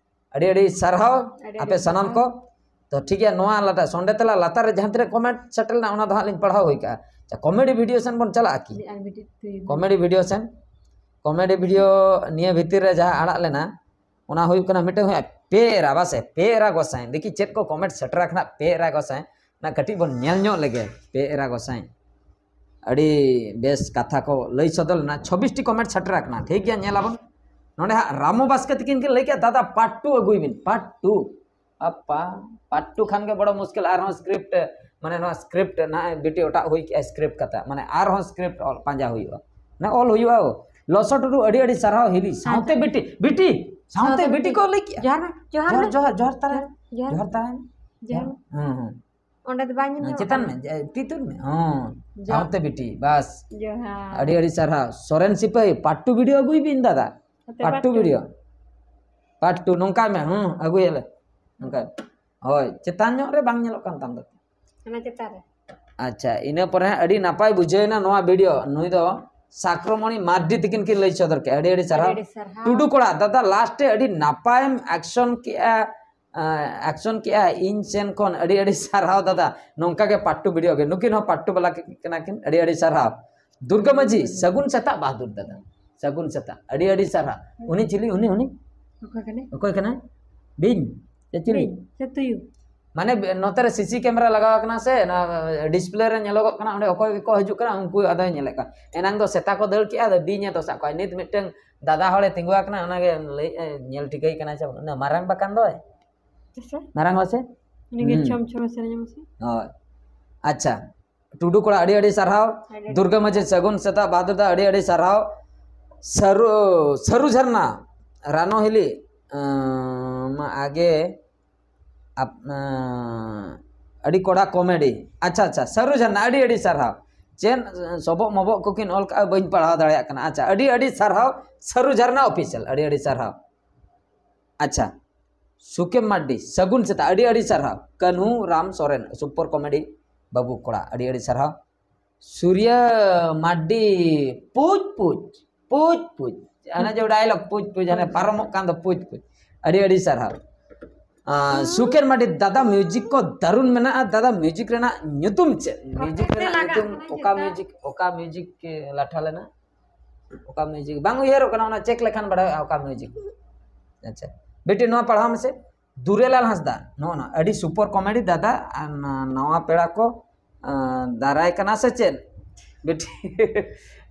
ᱟᱹᱰᱤ ᱟᱹᱰᱤ ᱥᱟᱨᱦᱟᱣ ᱟᱹᱰᱤ ᱟᱹᱰᱤ ᱟᱯᱮ ᱥᱟᱱᱟᱢ ᱥᱟᱨᱦᱟᱣ᱾ ᱠᱚ᱾ ᱛᱚ ᱴᱷᱤᱠ ᱜᱮᱭᱟ, ᱱᱚᱣᱟ ᱞᱟᱴᱟ ᱥᱚᱱᱰᱮ ᱛᱮᱞᱟ ᱞᱟᱛᱟᱨ ᱨᱮ ᱡᱟᱦᱟᱸ ᱛᱤᱱᱟᱹᱜ ᱠᱚᱢᱮᱱᱴ ᱥᱮᱴᱮᱨ ᱞᱮᱱᱟ, ᱚᱱᱟ ᱫᱚ ᱦᱟᱸᱜ ᱞᱤᱧ ᱯᱟᱲᱦᱟᱣ ᱦᱩᱭ ᱠᱟᱜᱼᱟ᱾ ᱟᱪᱪᱷᱟ, ᱠᱚᱢᱮᱰᱤ ᱵᱷᱤᱰᱤᱭᱳ ᱥᱮᱱ ᱵᱚᱱ ᱪᱟᱞᱟᱜᱼᱟ ᱠᱤ? ᱟᱨ ᱢᱤᱫᱴᱤᱡ ᱛᱩᱭᱩ᱾ ᱠᱚᱢᱮᱰᱤ ᱵᱷᱤᱰᱤᱭᱳ ᱥᱮᱱ, ᱠᱚᱢᱮᱰᱤ ᱵᱷᱤᱰᱤᱭᱳ ᱱᱤᱭᱟᱹ ᱵᱷᱤᱛᱤᱨ ᱨᱮ ᱡᱟᱦᱟᱸ ᱟᱲᱟᱜ ᱞᱮᱱᱟ, ᱚᱱᱟ ᱦᱩᱭᱩᱜ ᱠᱟᱱᱟ ᱢᱤᱫᱴᱮᱱ ᱦᱩᱭᱩᱜᱼᱟ, ᱯᱮ ᱮᱨᱟ ᱵᱟᱥᱮ, ᱯᱮ ᱮᱨᱟ ᱜᱚᱸᱥᱟᱭ᱾ ᱫᱮᱠᱷᱤ ᱪᱮᱫ ᱠᱚ ᱠᱚᱢᱮᱱᱴ ᱥᱮᱴᱮᱨ ᱟᱠᱟᱱᱟ, ᱯᱮ ᱮᱨᱟ ᱜᱚᱸᱥᱟᱭ᱾ ᱚᱱᱟ ᱠᱟᱹᱴᱤᱡ ᱵᱚᱱ ᱧᱮᱞ ᱧᱚᱜ ᱞᱮᱜᱮ, ᱯᱮ ᱮᱨᱟ ᱜᱚᱸᱥᱟᱭ᱾ ᱟᱹᱰᱤ ᱵᱮᱥ ᱠᱟᱛᱷᱟ ᱠᱚ ᱞᱟᱹᱭ ᱥᱚᱫᱚᱨ ᱞᱮᱱᱟ᱾ ᱪᱷᱚᱵᱵᱤᱥ ᱴᱤ ᱠᱚᱢᱮᱱᱴ ᱥᱮᱴᱮᱨ ᱟᱠᱟᱱᱟ, ᱴᱷᱤᱠ ᱜᱮᱭᱟ, ᱧᱮᱞ ᱟᱵᱚᱱ᱾ ᱱᱚᱰᱮ ᱦᱟᱸᱜ ᱨᱟᱢᱩ ᱵᱟᱥᱠᱮ ᱛᱤᱠᱤᱱ ᱠᱤᱱ ᱞᱟᱹᱭ ᱠᱮᱫ, "ᱫᱟᱫᱟ, ᱯᱟᱨᱴ ᱴᱩ ᱟᱹᱜᱩᱭ ᱵᱤᱱ, ᱯᱟᱨᱴ ᱴᱩ᱾" ᱟᱯᱟ, ᱯᱟᱨᱴ ᱴᱩ ᱠᱷᱟᱱ ᱜᱮ ᱵᱚᱲᱚ ᱢᱩᱥᱠᱤᱞ᱾ ᱟᱨᱦᱚᱸ ᱥᱠᱨᱤᱯᱴ, ᱢᱟᱱᱮ ᱱᱚᱣᱟ ᱥᱠᱨᱤᱯᱴ ᱱᱟᱦᱟᱜ ᱵᱤᱴᱤ ᱚᱴᱟᱜ ᱦᱩᱭ ᱠᱮᱜᱼᱟ, ᱥᱠᱨᱤᱯᱴ ᱠᱟᱛᱷᱟ, ᱢᱟᱱᱮ ᱟᱨᱦᱚᱸ ᱥᱠᱨᱤᱯᱴ ᱚᱞ ᱯᱟᱸᱡᱟ ᱦᱩᱭᱩᱜᱼᱟ, ᱢᱟᱱᱮ ᱚᱞ ᱦᱩᱭᱩᱜᱼᱟ᱾ ᱞᱚᱥᱚ ᱴᱩᱰᱩ, ᱟᱹᱰᱤ ᱟᱹᱰᱤ ᱥᱟᱨᱦᱟᱣ ᱦᱤᱞᱤ, ᱥᱟᱶᱛᱮ ᱵᱤᱴᱤ, ᱵᱤᱴᱤ, ᱥᱟᱶᱛᱮ ᱥᱟᱶᱛᱮ ᱵᱤᱴᱤ ᱵᱤᱴᱤ᱾ ᱠᱚ ᱞᱟᱹᱭ ᱠᱮᱜᱼᱟ᱾ ᱡᱚᱦᱟᱨ ᱢᱮ, ᱡᱚᱦᱟᱨ ᱡᱚᱦᱟᱨ, ᱢᱮ᱾ ᱡᱚᱦᱟᱨ, ᱡᱚᱦᱟᱨ ᱡᱚᱦᱟᱨ᱾ ᱛᱟᱨᱟᱭ ᱢᱮ᱾ ᱡᱚᱦᱟᱨ ᱛᱟᱨᱟᱭ ᱢᱮ᱾ ᱡᱟᱦᱟᱸ ᱦᱮᱸ ᱦᱮᱸ ᱚᱸᱰᱮ ᱫᱚ ᱵᱟᱭ ᱧᱮᱞ ᱧᱟᱢᱚᱜ ᱪᱮᱛᱟᱱ ᱠᱟᱱᱟ? ᱢᱮ ᱡᱟ- ᱛᱤ ᱛᱩᱞ ᱢᱮ ᱦᱚᱸ ᱡᱚᱦᱟᱨ᱾ ᱥᱟᱶᱛᱮ ᱵᱤᱴᱤ ᱵᱟᱥ᱾ ᱡᱚᱦᱟᱨ᱾ ᱟᱹᱰᱤ ᱟᱹᱰᱤ ᱥᱟᱨᱦᱟᱣ᱾ ᱥᱚᱨᱮᱱ ᱥᱤᱯᱟᱹᱦᱤ ᱯᱟᱴᱴᱩ ᱵᱷᱤᱰᱤᱭᱳ ᱟᱹᱜᱩᱭ ᱵᱤᱱ ᱫᱟᱫᱟ᱾ ᱦᱟᱯᱮ ᱯᱟᱴᱴᱩ ᱯᱟᱴᱴᱩ᱾ ᱵᱷᱤᱰᱤᱭᱳ ᱯᱟᱴᱴᱩ ᱱᱚᱝᱠᱟᱭ ᱢᱮ᱾ ᱦᱩᱸ ᱟᱹᱜᱩᱭᱟᱞᱮ᱾ ᱱᱚᱝᱠᱟ ᱦᱳᱭ ᱪᱮᱛᱟᱱ ᱧᱚᱜ ᱨᱮ ᱵᱟᱝ ᱧᱮᱞᱚᱜ ᱠᱟᱱ ᱛᱟᱢ ᱫᱚ᱾ ᱚᱱᱟ ᱪᱮᱛᱟᱱ ᱨᱮ᱾ ᱟᱪᱪᱷᱟ ᱤᱱᱟᱹ ᱯᱚᱨᱮ ᱦᱟᱸᱜ ᱟᱹᱰᱤ ᱱᱟᱯᱟᱭ ᱵᱩᱡᱷᱟᱹᱣ ᱮᱱᱟ ᱱᱚᱣᱟ ᱵᱷᱤᱰᱤᱭᱳ᱾ ᱱᱩᱭ ᱫᱚ ᱥᱟᱠᱨᱚᱢᱚᱬᱤ ᱢᱟᱨᱰᱤ ᱛᱤᱠᱤᱱ ᱠᱤᱱ ᱞᱟᱹᱭ ᱥᱚᱫᱚᱨ ᱠᱮᱫᱼᱟ᱾ ᱟᱹᱰᱤ ᱟᱹᱰᱤ ᱥᱟᱨᱦᱟᱣ᱾ ᱟᱹᱰᱤ ᱥᱟᱨᱦᱟᱣ᱾ ᱴᱩᱰᱩ ᱠᱚᱲᱟ ᱫᱟᱫᱟ ᱞᱟᱥᱴ ᱨᱮ ᱟᱹᱰᱤ ᱱᱟᱯᱟᱭᱮᱢ ᱮᱠᱥᱚᱱ ᱠᱮᱜᱼᱟ᱾ ᱮᱠᱥᱚᱱ ᱠᱮᱜᱼᱟ ᱤᱧ ᱥᱮᱱ ᱠᱷᱚᱱ ᱟᱹᱰᱤ ᱟᱹᱰᱤ ᱥᱟᱨᱦᱟᱣ ᱫᱟᱫᱟ᱾ ᱱᱚᱝᱠᱟ ᱜᱮ ᱯᱟᱴᱴᱩ ᱵᱷᱤᱰᱤᱭᱳ ᱜᱮ᱾ ᱱᱩᱠᱤᱱ ᱦᱚᱸ ᱯᱟᱴᱴᱩ ᱵᱟᱞᱟ ᱠᱤᱱ ᱠᱟᱱᱟ ᱠᱤᱱ᱾ ᱟᱹᱰᱤ ᱟᱹᱰᱤ ᱥᱟᱨᱦᱟᱣ᱾ ᱫᱩᱨᱜᱟ ᱢᱟᱹᱡᱷᱤ ᱥᱟᱹᱜᱩᱱ ᱥᱮᱛᱟᱜ ᱵᱟᱦᱟᱫᱩᱨ ᱫᱟᱫᱟ᱾ ᱥᱟᱹᱜᱩᱱ ᱥᱮᱛᱟᱜ ᱟᱹᱰᱤ ᱟᱹᱰᱤ ᱥᱟᱨᱦᱟᱣ᱾ ᱩᱱᱤ ᱪᱤᱞᱤ ᱩᱱᱤ ᱩᱱᱤ ᱚᱠᱚᱭ ᱠᱟᱱᱟᱭ? ᱚᱠᱚᱭ ᱠᱟᱱᱟᱭ? ᱵᱤᱧ ᱥᱮ ᱪᱤᱞᱤ? ᱵᱤᱧ ᱥᱮ ᱛᱩᱭᱩ? ᱢᱟᱱᱮ ᱱᱚᱛᱮ ᱨᱮ ᱥᱤᱥᱤ ᱠᱮᱢᱮᱨᱟ ᱞᱟᱜᱟᱣ ᱟᱠᱟᱱᱟ ᱥᱮ ᱰᱤᱥᱯᱞᱮ ᱨᱮ ᱧᱮᱞᱚᱜᱚᱜ ᱠᱟᱱᱟ ᱚᱸᱰᱮ ᱚᱠᱚᱭ ᱜᱮᱠᱚ ᱦᱤᱡᱩᱜ ᱠᱟᱱᱟ ᱩᱱᱠᱩ ᱟᱫᱚᱭ ᱧᱮᱞᱮᱫ ᱠᱚᱣᱟ᱾ ᱮᱱᱟᱝ ᱫᱚ ᱥᱮᱛᱟ ᱠᱚ ᱫᱟᱹᱲ ᱠᱮᱜᱼᱟ ᱟᱫᱚ ᱵᱤᱧ ᱮ ᱫᱚᱥᱟᱜ ᱠᱚᱣᱟ᱾ ᱱᱤᱛ ᱢᱤᱫᱴᱟᱝ ᱫᱟᱫᱟ ᱦᱚᱲᱮ ᱛᱤᱸᱜᱩ ᱟᱠᱟᱱᱟ ᱚᱱᱟᱜᱮ ᱞᱟᱹᱭ ᱧᱮᱞ ᱴᱷᱤᱠᱟᱹᱭ ᱠᱟᱱᱟ ᱥᱮ ᱵᱟᱝ? ᱩᱱᱟᱹᱜ ᱢᱟᱨᱟᱝ ᱵᱟᱠᱟᱱ ᱫᱚᱭ᱾ ᱦᱮᱸᱥᱮ? ᱢᱟᱨᱟᱝ ᱦᱚᱲ ᱥᱮ? ᱩᱱᱤᱜᱮ ᱦᱩᱸ᱾ ᱪᱷᱚᱢ ᱪᱷᱚᱢᱮ ᱥᱮᱨᱮᱧᱟ ᱢᱟᱥᱮ᱾ ᱦᱳᱭ ᱟᱪᱪᱷᱟ ᱴᱩᱰᱩ ᱠᱚᱲᱟ ᱟᱹᱰᱤ ᱟᱹᱰᱤ ᱥᱟᱨᱦᱟᱣ᱾ ᱟᱹᱰᱤ ᱟᱹᱰᱤ ᱫᱩᱨᱜᱟᱹ ᱢᱟᱹᱡᱷᱤ ᱥᱟᱹᱜᱩᱱ ᱥᱮᱛᱟᱜ ᱵᱟᱦᱟᱫᱩᱨ ᱫᱟ ᱟᱹᱰᱤ ᱟᱹᱰᱤ ᱥᱟᱨᱦᱟᱣ᱾ ᱥᱟᱹᱨᱩ ᱥᱟᱹᱨᱩ ᱡᱷᱟᱨᱱᱟ ᱨᱟᱱᱚ ᱦᱤᱞᱤ ᱟᱸ, ᱢᱟ ᱟᱜᱮ ᱟᱯ- ᱟᱸ, ᱟᱹᱰᱤ ᱠᱚᱲᱟ ᱠᱚᱢᱮᱰᱤ᱾ ᱟᱪᱪᱷᱟ ᱟᱪᱪᱷᱟ ᱥᱟᱹᱨᱩ ᱡᱷᱟᱨᱱᱟ ᱟᱹᱰᱤ ᱟᱹᱰᱤ ᱥᱟᱨᱦᱟᱣ᱾ ᱪᱮᱫ ᱥᱚᱵᱚᱜ ᱢᱚᱵᱚᱜ ᱠᱚᱠᱤᱱ ᱚᱞ ᱠᱟᱜᱼᱟ ᱵᱟᱹᱧ ᱯᱟᱲᱦᱟᱣ ᱫᱟᱲᱮᱭᱟᱜ ᱠᱟᱱᱟ᱾ ᱟᱪᱪᱷᱟ ᱟᱹᱰᱤ ᱟᱹᱰᱤ ᱥᱟᱨᱦᱟᱣ ᱥᱟᱹᱨᱩ ᱡᱷᱟᱨᱱᱟ ᱚᱯᱷᱤᱥᱤᱭᱟᱞ ᱟᱹᱰᱤ ᱟᱹᱰᱤ ᱥᱟᱨᱦᱟᱣ᱾ ᱟᱪᱪᱷᱟ ᱥᱩᱠᱮᱢ ᱢᱟᱨᱰᱤ ᱥᱟᱹᱜᱩᱱ ᱥᱮᱛᱟᱜ ᱟᱹᱰᱤ ᱟᱹᱰᱤ ᱥᱟᱨᱦᱟᱣ᱾ ᱠᱟᱹᱱᱦᱩ ᱨᱟᱢ ᱥᱚᱨᱮᱱ ᱥᱩᱯᱟᱨ ᱠᱚᱢᱮᱰᱤ ᱵᱟᱹᱵᱩ ᱠᱚᱲᱟ ᱟᱹᱰᱤ ᱟᱹᱰᱤ ᱥᱟᱨᱦᱟᱣ᱾ ᱥᱩᱨᱭᱟ ᱢᱟᱨᱰᱤ ᱯᱩᱡ ᱯᱩᱡ ᱯᱩᱡ ᱯᱩᱡ ᱦᱟᱱᱟ ᱡᱮ ᱰᱟᱭᱞᱚᱜ ᱯᱩᱡ ᱯᱩᱡ ᱦᱟᱱᱮ ᱯᱟᱨᱚᱢᱚᱜ ᱠᱟᱱ ᱫᱚ ᱯᱩᱡ ᱯᱩᱡ᱾ ᱟᱹᱰᱤ ᱟᱹᱰᱤ ᱥᱟᱨᱦᱟᱣ᱾ ᱟᱸ, ᱥᱩᱠᱮᱱ ᱢᱟᱨᱰᱤ ᱫᱟᱫᱟ ᱢᱤᱭᱩᱡᱤᱠ ᱠᱚ ᱫᱟᱨᱩᱱ ᱢᱮᱱᱟᱜᱼᱟ᱾ ᱫᱟᱫᱟ ᱢᱤᱭᱩᱡᱤᱠ ᱨᱮᱱᱟᱜ ᱧᱩᱛᱩᱢ ᱪᱮᱫ? ᱢᱤᱭᱩᱡᱤᱠ ᱨᱮᱱᱟᱜ ᱧᱩᱛᱩᱢ ᱚᱠᱟ ᱢᱤᱭᱩᱡᱤᱠ ᱚᱠᱟ ᱢᱤᱭᱩᱡᱤᱠ ᱞᱟᱴᱷᱟ ᱞᱮᱱᱟ? ᱚᱠᱟ ᱢᱤᱭᱩᱡᱤᱠ ᱵᱟᱝ ᱩᱭᱦᱟᱹᱨᱚᱜ ᱠᱟᱱᱟ ᱚᱱᱟ ᱪᱮᱠ ᱞᱮᱠᱷᱟᱱ ᱵᱟᱲᱟᱭᱚᱜᱼᱟ ᱚᱠᱟ ᱢᱤᱭᱩᱡᱤᱠ᱾ ᱟᱪᱪᱷᱟ ᱵᱤᱴᱤ ᱱᱚᱣᱟ ᱯᱟᱲᱦᱟᱣ ᱢᱮᱥᱮ᱾ ᱫᱩᱨᱮᱞᱟᱞ ᱦᱟᱸᱥᱫᱟ ᱱᱚᱜᱼᱚ ᱱᱟ ᱟᱹᱰᱤ ᱥᱩᱯᱟᱨ ᱠᱚᱢᱮᱰᱤ ᱫᱟᱫᱟ᱾ ᱟᱨ ᱱᱟ- ᱱᱟᱣᱟ ᱯᱮᱲᱟ ᱠᱚ ᱟᱸ, ᱫᱟᱨᱟᱭ ᱠᱟᱱᱟ ᱥᱮ ᱪᱮᱫ? ᱵᱤᱴᱤ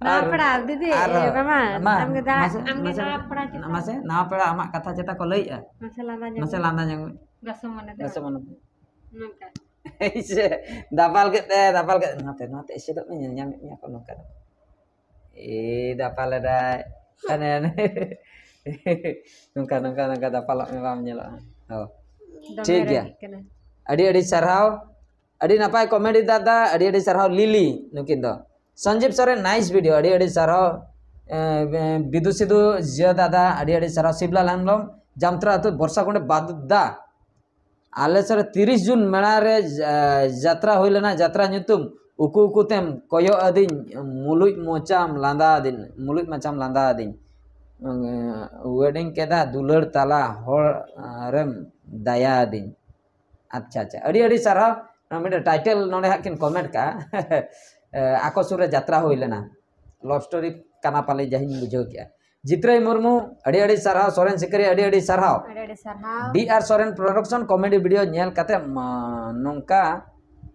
ᱱᱟᱣᱟ ᱯᱮᱲᱟ ᱫᱤᱫᱤ, ᱢᱟᱢᱟ, ᱟᱢᱜᱮ ᱫᱟᱨᱟᱭ, ᱢᱟᱥᱮ- ᱟᱢᱜᱮ ᱢᱟᱥᱮ- ᱱᱟᱣᱟ ᱯᱮᱲᱟ ᱪᱮᱛᱟᱱ᱾ ᱢᱟᱥᱮ ᱱᱟᱣᱟ ᱯᱮᱲᱟ ᱟᱢᱟᱜ ᱠᱟᱛᱷᱟ ᱪᱮᱛᱟ ᱠᱚ ᱞᱟᱹᱭᱮᱜᱼᱟ᱾ ᱢᱟᱥᱮ ᱞᱟᱸᱫᱟ ᱧᱚᱜ ᱢᱟᱥᱮ ᱢᱮ᱾ ᱞᱟᱸᱫᱟ ᱧᱚᱜ ᱢᱮ᱾ ᱜᱟᱥᱚ ᱢᱚᱱᱮ ᱫᱚ᱾ ᱜᱟᱥᱚ ᱢᱚᱱᱮ ᱫᱚ᱾ ᱱᱚᱝᱠᱟ᱾ ᱫᱟᱯᱟᱞ ᱠᱮᱫ ᱛᱮ ᱫᱟᱯᱟᱞ ᱠᱮᱫ ᱱᱚᱛᱮ ᱱᱚᱛᱮ ᱮᱥᱮᱫᱚᱜ ᱢᱮ ᱧᱮᱞ ᱧᱟᱢᱮᱫ ᱢᱮᱭᱟ ᱠᱚ ᱱᱚᱝᱠᱟ ᱫᱚ᱾ ᱮ ᱫᱟᱯᱟᱞ ᱮᱫᱟᱭ᱾ ᱦᱟᱱᱮ ᱦᱟᱱᱮ᱾ ᱱᱚᱝᱠᱟ ᱱᱚᱝᱠᱟ ᱱᱚᱝᱠᱟ ᱫᱟᱯᱟᱞᱚᱜ ᱢᱮ ᱵᱟᱢ ᱧᱮᱞᱚᱜᱼᱟ᱾ ᱦᱚᱸ᱾ ᱫᱚᱢᱮ ᱴᱷᱤᱠ ᱜᱮᱭᱟ᱾ ᱨᱟᱹᱜᱤᱜ ᱠᱟᱱᱟ᱾ ᱟᱹᱰᱤ ᱟᱹᱰᱤ ᱥᱟᱨᱦᱟᱣ᱾ ᱟᱹᱰᱤ ᱱᱟᱯᱟᱭ ᱠᱚᱢᱮᱰᱤ ᱫᱟᱫᱟ, ᱟᱹᱰᱤ ᱟᱹᱰᱤ ᱥᱟᱨᱦᱟᱣ ᱞᱤᱞᱤ᱾ ᱱᱩᱠᱤᱱ ᱫᱚ ᱥᱚᱧᱡᱤᱵ ᱥᱚᱨᱮᱱ, ᱱᱟᱭᱤᱥ ᱵᱷᱤᱰᱤᱭᱳ, ᱟᱹᱰᱤ ᱟᱹᱰᱤ ᱥᱟᱨᱦᱟᱣ᱾ ᱮ, ᱮ, ᱵᱤᱫᱩ ᱥᱤᱫᱷᱩ ᱡᱤᱭᱟᱹ ᱫᱟᱫᱟ, ᱟᱹᱰᱤ ᱟᱹᱰᱤ ᱥᱟᱨᱦᱟᱣ᱾ ᱥᱤᱵᱞᱟᱞ ᱦᱮᱢᱵᱨᱚᱢ, ᱡᱟᱢᱛᱨᱟ ᱟᱹᱛᱩ, ᱵᱚᱨᱥᱟ ᱠᱚᱸᱰᱮ ᱵᱟᱫᱽᱫᱟ᱾ ᱟᱞᱮ ᱥᱮᱫ ᱨᱮ ᱛᱤᱨᱤᱥ ᱡᱩᱱ ᱢᱮᱞᱟ ᱨᱮ, ᱮ, ᱡᱟᱛᱨᱟ ᱦᱩᱭ ᱞᱮᱱᱟ, ᱡᱟᱛᱨᱟ ᱧᱩᱛᱩᱢ ᱩᱠᱩ ᱩᱠᱩ ᱛᱮᱢ ᱠᱚᱭᱚᱜ ᱟᱹᱫᱤᱧ, ᱢᱩᱞᱩᱡ ᱢᱚᱪᱟᱢ ᱞᱟᱸᱫᱟ ᱟᱹᱫᱤᱧ, ᱢᱩᱞᱩᱡ ᱢᱟᱪᱟᱢ ᱞᱟᱸᱫᱟ ᱟᱹᱫᱤᱧ᱾ ᱮ, wedding ᱠᱮᱫᱟ ᱫᱩᱞᱟᱹᱲ ᱛᱟᱞᱟ ᱦᱚᱲ, ᱮ, ᱨᱮᱢ ᱫᱟᱭᱟ ᱟᱹᱫᱤᱧ᱾ ᱟᱪᱪᱷᱟ, ᱟᱪᱪᱷᱟ, ᱟᱹᱰᱤ ᱟᱹᱰᱤ ᱥᱟᱨᱦᱟᱣ᱾ ᱱᱚᱣᱟ ᱢᱤᱫᱴᱮᱱ ᱴᱟᱭᱴᱮᱞ ᱱᱚᱰᱮ ᱦᱟᱸᱜ ᱠᱤᱱ ᱠᱚᱢᱮᱱᱴ ᱠᱟᱜᱼᱟ᱾ ᱮ, ᱟᱠᱚ ᱥᱩᱨ ᱨᱮ ᱡᱟᱛᱨᱟ ᱦᱩᱭ ᱞᱮᱱᱟ, ᱞᱟᱵᱷ ᱥᱴᱳᱨᱤ ᱠᱟᱱᱟ ᱯᱟᱞᱮ, ᱡᱟᱦᱟᱸᱧ ᱵᱩᱡᱷᱟᱹᱣ ᱠᱮᱜᱼᱟ᱾ ᱡᱤᱛᱨᱟᱹᱭ ᱢᱩᱨᱢᱩ, ᱟᱹᱰᱤ ᱟᱹᱰᱤ ᱥᱟᱨᱦᱟᱣ᱾ ᱥᱚᱨᱮᱱ ᱥᱤᱠᱟᱹᱨᱤᱭᱟ, ᱟᱹᱰᱤ ᱟᱹᱰᱤ ᱥᱟᱨᱦᱟᱣ᱾ ᱟᱹᱰᱤ ᱟᱹᱰᱤ ᱥᱟᱨᱦᱟᱣ᱾ ᱰᱤ ᱟᱨ ᱥᱚᱨᱮᱱ ᱯᱨᱚᱰᱟᱠᱥᱚᱱ ᱠᱚᱢᱮᱰᱤ ᱵᱷᱤᱰᱤᱭᱳ ᱧᱮᱞ ᱠᱟᱛᱮ, ᱢᱟ, ᱱᱚᱝᱠᱟ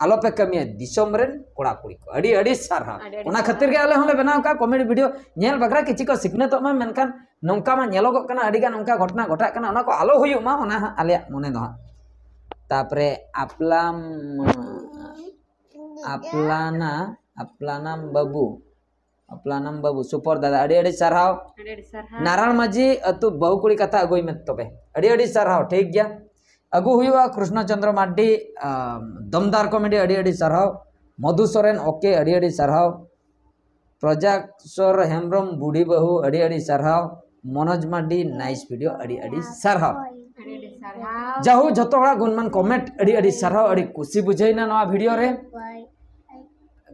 ᱟᱞᱚᱯᱮ ᱠᱟᱹᱢᱤᱭᱟ ᱫᱤᱥᱚᱢ ᱨᱮᱱ ᱠᱚᱲᱟ ᱠᱩᱲᱤ ᱠᱚ᱾ ᱟᱹᱰᱤ ᱟᱹᱰᱤ ᱥᱟᱨᱦᱟᱣ᱾ ᱟᱹᱰᱤ ᱟᱹᱰᱤ ᱚᱱᱟ ᱥᱟᱨᱦᱟᱣ᱾ ᱠᱷᱟᱹᱛᱤᱨ ᱜᱮ ᱟᱞᱮ ᱦᱚᱸᱞᱮ ᱵᱮᱱᱟᱣ ᱠᱟᱜᱼᱟ ᱠᱚᱢᱮᱰᱤ ᱵᱷᱤᱰᱤᱭᱳ, ᱧᱮᱞ ᱵᱟᱠᱷᱨᱟ ᱠᱤᱪᱷᱩ ᱠᱚ ᱥᱤᱠᱷᱱᱟᱹᱛᱚᱜ ᱢᱟ, ᱢᱮᱱᱠᱷᱟᱱ ᱱᱚᱝᱠᱟ ᱢᱟ ᱧᱮᱞᱚᱜᱚᱜ ᱠᱟᱱᱟ, ᱟᱹᱰᱤ ᱜᱟᱱ ᱚᱱᱠᱟ ᱜᱷᱚᱴᱚᱱᱟ ᱜᱷᱚᱴᱟᱜ ᱠᱟᱱᱟ, ᱚᱱᱟ ᱠᱚ ᱟᱞᱚ ᱦᱩᱭᱩᱜ ᱢᱟ, ᱚᱱᱟ ᱦᱟᱸᱜ ᱟᱞᱮᱭᱟᱜ ᱢᱚᱱᱮ ᱫᱚ ᱦᱟᱸᱜ᱾ ᱛᱟᱯᱚᱨᱮ ᱟᱯᱞᱟᱢ, ᱟᱯᱞᱟᱱᱟ, ᱟᱯᱞᱟᱱᱟᱢ ᱵᱟᱹᱵᱩ, ᱟᱯᱞᱟᱱᱟᱢ ᱵᱟᱹᱵᱩ, ᱥᱩᱯᱚᱨ ᱫᱟᱫᱟ, ᱟᱹᱰᱤ ᱟᱹᱰᱤ ᱥᱟᱨᱦᱟᱣ᱾ ᱟᱹᱰᱤ ᱟᱹᱰᱤ ᱥᱟᱨᱦᱟᱣ᱾ ᱱᱟᱨᱟᱭᱚᱬ ᱢᱟᱹᱡᱷᱤ ᱟᱹᱛᱩ ᱵᱟᱹᱦᱩ ᱠᱩᱲᱤ ᱠᱟᱛᱷᱟ ᱟᱹᱜᱩᱭ ᱢᱮ ᱛᱚᱵᱮ᱾ ᱟᱹᱰᱤ ᱟᱹᱰᱤ ᱥᱟᱨᱦᱟᱣ, ᱴᱷᱤᱠ ᱜᱮᱭᱟ᱾ ᱟᱹᱜᱩ ᱦᱩᱭᱩᱜᱼᱟ ᱠᱨᱤᱥᱱᱚ ᱪᱚᱸᱫᱽᱨᱚ ᱢᱟᱨᱰᱤ, ᱟᱢ, ᱫᱚᱢᱫᱟᱨ ᱠᱚᱢᱮᱰᱤ, ᱟᱹᱰᱤ ᱟᱹᱰᱤ ᱥᱟᱨᱦᱟᱣ᱾ ᱢᱚᱫᱷᱩ ᱥᱚᱨᱮᱱ, ᱳᱠᱮ, ᱟᱹᱰᱤ ᱟᱹᱰᱤ ᱥᱟᱨᱦᱟᱣ᱾ ᱯᱨᱚᱡᱟᱠᱥᱚᱨ ᱦᱮᱢᱵᱨᱚᱢ, ᱵᱩᱰᱷᱤ ᱵᱟᱹᱦᱩ, ᱟᱹᱰᱤ ᱟᱹᱰᱤ ᱥᱟᱨᱦᱟᱣ᱾ ᱢᱚᱱᱳᱡᱽ ᱢᱟᱨᱰᱤ, ᱱᱟᱭᱤᱥ ᱵᱷᱤᱰᱤᱭᱳ, ᱟᱹᱰᱤ ᱟᱹᱰᱤ ᱥᱟᱨᱦᱟᱣ᱾ ᱟᱹᱰᱤ ᱟᱹᱰᱤ ᱥᱟᱨᱦᱟᱣ᱾ ᱡᱟᱦᱳ, ᱡᱷᱚᱛᱚ ᱦᱚᱲᱟᱜ ᱜᱩᱱᱢᱟᱱ ᱠᱚᱢᱮᱱᱴ, ᱟᱹᱰᱤ ᱟᱹᱰᱤ ᱥᱟᱨᱦᱟᱣ, ᱟᱹᱰᱤ ᱠᱩᱥᱤ ᱵᱩᱡᱷᱟᱹᱣᱱᱟ ᱱᱚᱣᱟ ᱵᱷᱤᱰᱤᱭᱳ ᱨᱮ᱾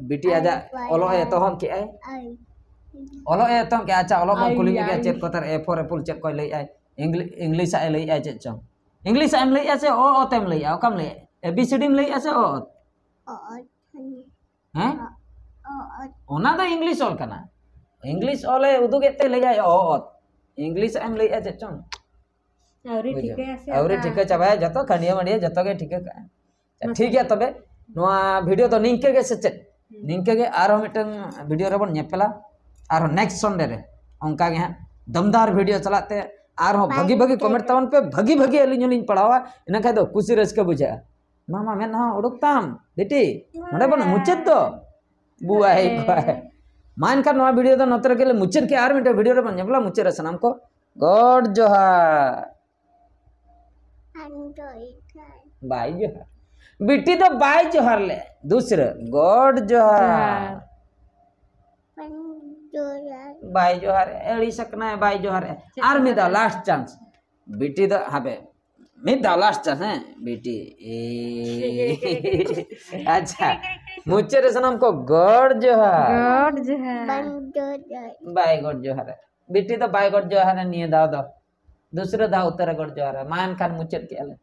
ᱵᱤᱴᱤ ᱟᱡᱟᱜ ᱚᱞᱚᱜ ᱮ ᱮᱛᱚᱦᱚᱵ ᱠᱮᱜᱼᱟᱭ᱾ ᱚᱞᱚᱜ ᱮ ᱮᱛᱚᱦᱚᱵ ᱠᱮᱜᱼᱟ᱾ ᱟᱪᱪᱷᱟ, ᱚᱞᱚᱜ ᱵᱚᱱ ᱠᱩᱞᱤ ᱧᱚᱜ ᱜᱮᱭᱟ, ᱪᱮᱫ ᱠᱚ ᱛᱟᱨ A for apple ᱪᱮᱫ ᱠᱚᱭ ᱞᱟᱹᱭᱮᱜᱼᱟᱭ? ᱤᱝᱞᱤ-, ᱤᱝᱞᱤᱥ ᱟᱜ ᱮ ᱞᱟᱹᱭᱮᱜᱼᱟᱭ ᱪᱮᱫ ᱪᱚᱝ? ᱤᱝᱞᱤᱥ ᱟᱜ ᱮᱢ ᱞᱟᱹᱭᱮᱜᱼᱟ ᱥᱮ ᱚ ᱚᱛ ᱮᱢ ᱞᱟᱹᱭᱮᱜᱼᱟ? ᱚᱠᱟᱢ ᱞᱟᱹᱭᱮᱜᱼᱟ? A B C D ᱮᱢ ᱞᱟᱹᱭᱮᱜᱼᱟ ᱥᱮ ᱚ ᱚᱛ? ᱦᱮᱸ? ᱚᱱᱟ ᱫᱚ ᱤᱝᱞᱤᱥ ᱚᱞ ᱠᱟᱱᱟ᱾ ᱤᱝᱞᱤᱥ ᱚᱞ ᱮ ᱩᱫᱩᱜᱮᱫ ᱛᱮ ᱞᱟᱹᱭᱟᱭ ᱚ ᱚᱛ᱾ ᱤᱝᱞᱤᱥ ᱟᱜ ᱮᱢ ᱞᱟᱹᱭᱮᱜᱼᱟ ᱪᱮᱫ ᱪᱚᱝ? ᱟᱹᱣᱨᱤ ᱵᱩᱡᱷᱟᱹᱣ? ᱴᱷᱤᱠᱟᱹᱭᱟ ᱥᱮ ᱟᱹᱣᱨᱤ ᱚᱠᱟ? ᱴᱷᱤᱠᱟᱹ ᱪᱟᱵᱟᱭᱟ, ᱡᱚᱛᱚ ᱠᱷᱟᱹᱱᱰᱤᱭᱟᱹ ᱢᱟᱹᱱᱰᱤᱭᱟᱹ ᱡᱚᱛᱚ ᱜᱮ ᱴᱷᱤᱠᱟᱹ ᱠᱟᱜᱼᱟ᱾ ᱟᱪᱪᱷᱟ, ᱢᱟᱥᱮ᱾ ᱴᱷᱤᱠ ᱜᱮᱭᱟ ᱛᱚᱵᱮ, ᱱᱚᱣᱟ ᱵᱷᱤᱰᱤᱭᱳ ᱫᱚ ᱱᱤᱝᱠᱟᱹ ᱜᱮ ᱥᱮ ᱪᱮᱫ? ᱦᱩᱸ᱾ ᱱᱤᱝᱠᱟᱹ ᱜᱮ, ᱟᱨᱦᱚᱸ ᱢᱤᱫᱴᱟᱝ ᱵᱷᱤᱰᱤᱭᱳ ᱨᱮᱵᱚᱱ ᱧᱮᱯᱮᱞᱟ, ᱟᱨᱦᱚᱸ ᱱᱮᱠᱥᱴ ᱥᱚᱱᱰᱮ ᱨᱮ ᱚᱱᱠᱟ ᱜᱮ ᱦᱟᱸᱜ ᱫᱚᱢᱫᱟᱨ ᱵᱷᱤᱰᱤᱭᱳ ᱪᱟᱞᱟᱜ ᱛᱮ, ᱟᱨᱦᱚᱸ ᱵᱟᱭ ᱵᱷᱟᱹᱜᱤ ᱵᱷᱟᱹᱜᱤ ᱴᱷᱤᱠᱟᱹ ᱠᱚᱢᱮᱱᱴ ᱫᱚ᱾ ᱛᱟᱵᱚᱱ ᱯᱮ, ᱵᱷᱟᱹᱜᱤ ᱵᱷᱟᱹᱜᱤ ᱟᱹᱞᱤᱧ ᱦᱚᱸᱞᱤᱧ ᱯᱟᱲᱦᱟᱣᱟ, ᱤᱱᱟᱹ ᱠᱷᱟᱡ ᱫᱚ ᱠᱩᱥᱤ ᱨᱟᱹᱥᱠᱟᱹ ᱵᱩᱡᱷᱟᱹᱜᱼᱟ᱾ ᱢᱟ, ᱢᱟ, ᱢᱮᱫ ᱦᱚᱸ ᱩᱰᱩᱠ ᱛᱟᱢ, ᱵᱤᱴᱤ, ᱱᱚᱰᱮ ᱵᱚᱱ ᱢᱩᱪᱟᱹᱫ ᱫᱚ᱾ ᱵᱩᱣᱟᱭ ᱦᱮᱸ᱾ ᱠᱚᱣᱟᱭ᱾ ᱢᱟ ᱮᱱᱠᱷᱟᱱ ᱱᱚᱣᱟ ᱵᱷᱤᱰᱤᱭᱳ ᱫᱚ ᱱᱚᱛᱮ ᱨᱮᱜᱮ ᱞᱮ ᱢᱩᱪᱟᱹᱫ ᱠᱮᱜᱼᱟ, ᱟᱨ ᱢᱤᱫᱴᱮᱱ ᱵᱷᱤᱰᱤᱭᱳ ᱨᱮᱵᱚᱱ ᱧᱮᱯᱮᱞᱟ, ᱢᱩᱪᱟᱹᱫ ᱨᱮ ᱥᱟᱱᱟᱢ ᱠᱚ ᱜᱚᱰ ᱡᱚᱦᱟᱨ᱾ ᱵᱟᱭ ᱡᱚᱦᱟᱨ᱾ ᱵᱤᱴᱤ ᱫᱚ ᱵᱟᱭ ᱡᱚᱦᱟᱨ ᱞᱮ᱾ ᱫᱩᱥᱨᱟᱹ, ᱜᱚᱰ ᱡᱚᱦᱟᱨ᱾ ᱵᱟᱭ ᱡᱚᱦᱟᱨ᱾ ᱵᱟᱭ ᱡᱚᱦᱟᱨ, ᱟᱹᱲᱤᱥ ᱟᱠᱟᱱᱟᱭ, ᱵᱟᱭ ᱡᱚᱦᱟᱨ᱾ ᱟᱨ ᱢᱤᱫ ᱫᱷᱟᱣ, ᱞᱟᱥᱴ ᱪᱟᱱᱥ᱾ ᱵᱤᱴᱤ ᱫᱚ, ᱦᱟᱯᱮ, ᱢᱤᱫ ᱫᱷᱟᱣ, ᱞᱟᱥᱴ ᱪᱟᱱᱥ, ᱦᱮᱸ, ᱵᱤᱴᱤ᱾ ᱮ᱾ ᱟᱪᱪᱷᱟ, ᱢᱩᱪᱟᱹᱫ ᱨᱮ ᱥᱟᱱᱟᱢ ᱠᱚ ᱜᱚᱰ ᱡᱚᱦᱟᱨ᱾ ᱜᱚᱰ ᱡᱚᱦᱟᱨ᱾ ᱵᱟᱝ ᱡᱚᱦᱟᱨ᱾ ᱵᱟᱭ ᱜᱚᱰ ᱡᱚᱦᱟᱨ᱾ ᱵᱤᱴᱤ ᱫᱚ ᱵᱟᱭ ᱜᱚᱰ ᱡᱚᱦᱟᱨᱟ ᱱᱤᱭᱟᱹ ᱫᱷᱟᱣ ᱫᱚ᱾ ᱫᱩᱥᱨᱟᱹ ᱫᱷᱟᱣ ᱩᱛᱟᱹᱨᱮ ᱜᱚᱰ ᱡᱚᱦᱟᱨᱟ᱾ ᱢᱟ ᱮᱱᱠᱷᱟᱱ ᱢᱩᱪᱟᱹᱫ ᱠᱮᱜᱼᱟ ᱞᱮ᱾